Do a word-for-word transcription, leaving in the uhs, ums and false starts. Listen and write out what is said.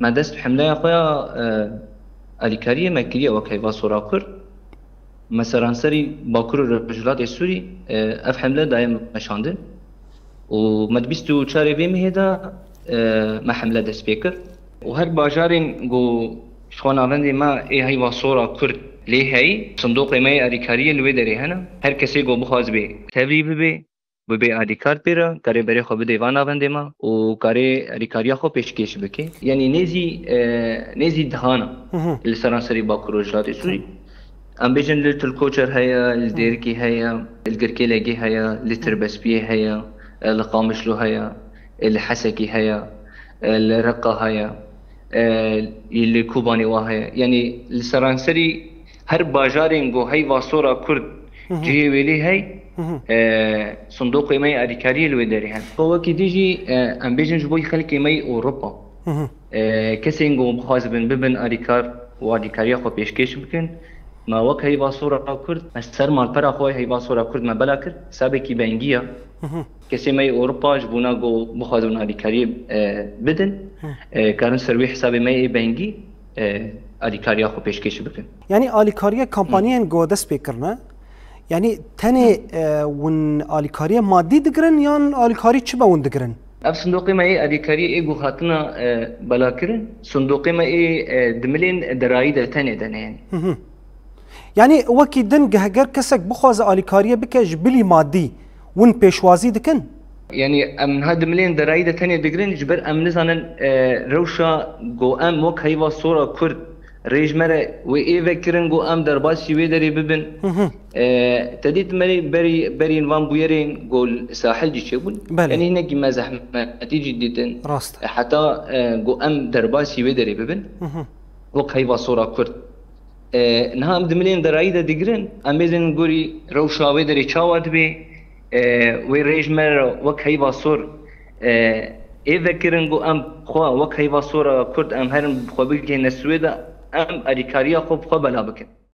Me dest bi hemleya xwe ya, e, alîkariyê me kiriye wek Heyva Sora Kurd. Me seranserî Bakur û Rojhilatê Sûrî, e, ev hemle daye meşandin. Û me di bîst û çarê vê mehê de, e, me hemle dest pê kir. Û her bajarên ku ji xwe navendê me ê Heyva Sora Kurd lê heyî, sindoqê me yê alîkariyê li wê derê hene. Her kesê ku bixwaz bê tevlî bibe, bibê alîkar pê re, karê berê xwe bidê van navendê me û karê alîkariya xwe pêşkêş bike. Yanî nêzî, e, nêzî dehana Hı hı. li seranserî Bakur û Rojhilatê Sûrî. Em bêjin li Til Koçer heye, li Dêrikî heye, li Girkêlegê heye, li Tirbespiyê heye, e, li Qamişlo heye, e, li Hesekî heye, e, li Reqa heye, e, li Kobanê wa heye. Yanî li seranserî her bajarên ku Heyva Sora Kurd Hı hı. cihê wê lê hey, Hı hı. e, sindoqê me yê alîkariyê li wê derê hene. Xwe wekî din jî, e, em bêjin ji bo xelkê me yê Ewropa. Hı hı. E, kesên ku bixwazibin bibin alîkar û alîkariya xwe pêşkêş bikin, me wek Heyva Sora Kurd, me ser malpera xwe Heyva Sora Kurd me bela kir, hesabekî bengî ye. Hı hı. Kesê me yê Ewropa ji bona ku bixwazin alîkariyê, e, bidin, Hı. e, karin ser wê hesabê me yê bengî, e, alîkariya xwe pêşkêş bikin. Yanî alîkariya kampanyên ku dest pê kirine, yanî tenê, e, hûn alîkariya madî digirin yan alîkarî çi be hûn digirin? Ev sindoqê me yê alîkariyê ê ku hatine, e, belakirin, sindoqê me ê, e, di milên derayî de tenê de ne yanî. Hı hı. Yanî wekî din ge-, heger kesek bixwaze alîkariyê bike ji bilî madî, hûn pêşwazî dikin? Yanî em niha di milên derayî de tenê digirin, ji ber em nizanin, e, rewşa ku em wek Heyva Sora Kurd rê ji me re wê ê vekirin ku em derbasî wê derê bibin. Hı hı. E, te dît me berî, berî van bûyerên ku li sahil jî çêbûn. Belê. Yanî hinekî me zehmetî jî dîtin. Rast. E, heta, e, ku em derbasî wê derê bibin. Hı hı. Wek Heyva Sora Kurd. E, niha em di milên derayî de digirin, em bêzin gorî rewşa wê derê çawa dibe, e, wê rê ji me re wek Heyva Sor, e, ê vekirin ku em xwe wek Heyva Sora Kurd em herin xwe bigihîne Swêda, em alîkariya xwe bi xwe bela bikin.